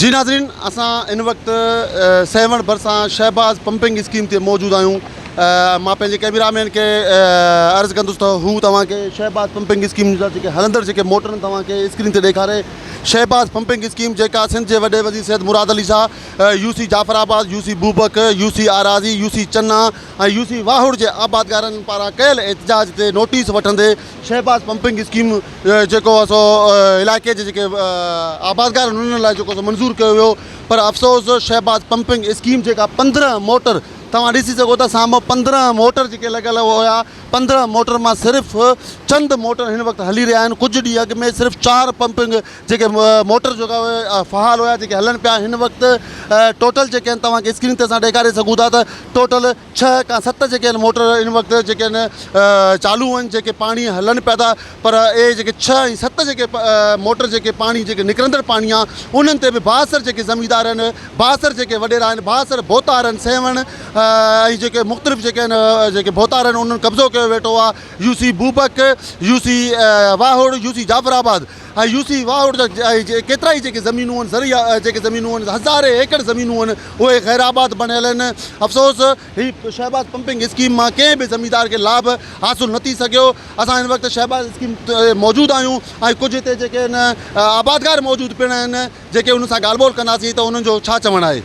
جي ناظرين اسان هن وقت سيوهڻ ڀرسان شهباز پمپنگ اسڪيم تي موجود آهيون مان پنهنجي ڪئميرا مين کي عرض ڪندس ته هو توهان کي شهباز پمپنگ اسڪيم جا جيڪي هلندڙ جيڪي موٽر آهن توهان کي اسڪرين تي ڏيکاري شهباز پمپنگ اسڪيم جيڪا سنڌ جي وڏي وزير Syed Murad Ali Shah U C Jafarabad U C Bobak U C Arazi U C Channa ۽ U C Wahar جي آبادگارن پاران ڪيل احتجاج تي نوٽيس وٺندي شهباز پمپنگ اسڪيم جيڪو آهي سو علائقي جي جيڪي آبادگار آهن انهن لاء جيڪو سو منظور ڪيو ويو پر افسوس شهباز پمپنگ اسڪيم جيڪا 15 موٽر توهان ڏسي سگهو ٿا سامهون 15 موٽر جيڪي لڳل هيا 15 موٽر مان صرف چند موٽر هن وقت هلي رهيا آهن ڪجهه ڏينهن اڳ ۾ صرف چار پمپنگ جيڪي موٽر جيڪا فعال هيا جيڪي هلن پيا هن وقت ٽوٽل جيڪي آهن توهان کي اسڪرين تي اسان ڏيکاري سگهون ٿا ته ٽوٽل ڇهه کان ست جيڪي آهن موٽر ان وقت جيڪي آهن چالو آهن جيڪي پاڻي هلن پيا ٿا پر اهي جيڪي ڇهه ۽ ست جيڪي موٽر جيڪي پاڻي جيڪي نڪرندڙ پاڻي آهي انهن تي به بااثر جيڪي زميندار آهن بااثر جيڪي وڏيرا آهن بااثر ڀوتار آهن سيوهڻ ۽ جيڪي مختلف جيڪي آهن جيڪي ڀوتار آهن انهن قبضو ڪيو ويٺو آهي U C Bobak U C Wahar U C Jafarabad ۽ U C Wahar جا ڪيترائي جيڪي زمينون آهن زرعي جيڪي زمينون آهن هزارين ايڪڙ زمينون آهن اهي غير آباد بڻيل آهن افسوس هي شهباز پمپنگ اسڪيم مان ڪنهن به زميندار کي لاڀ حاصل نه ٿي سگهيو اسان هن وقت شهباز اسڪيم تي موجود آهيون ۽ ڪجهه هتي جيڪي آهن آبادگار موجود پڻ آهن جيڪي انهن سان ڳالهه ٻولهه ڪنداسين ته انهن جو ڇا چوڻ آهي.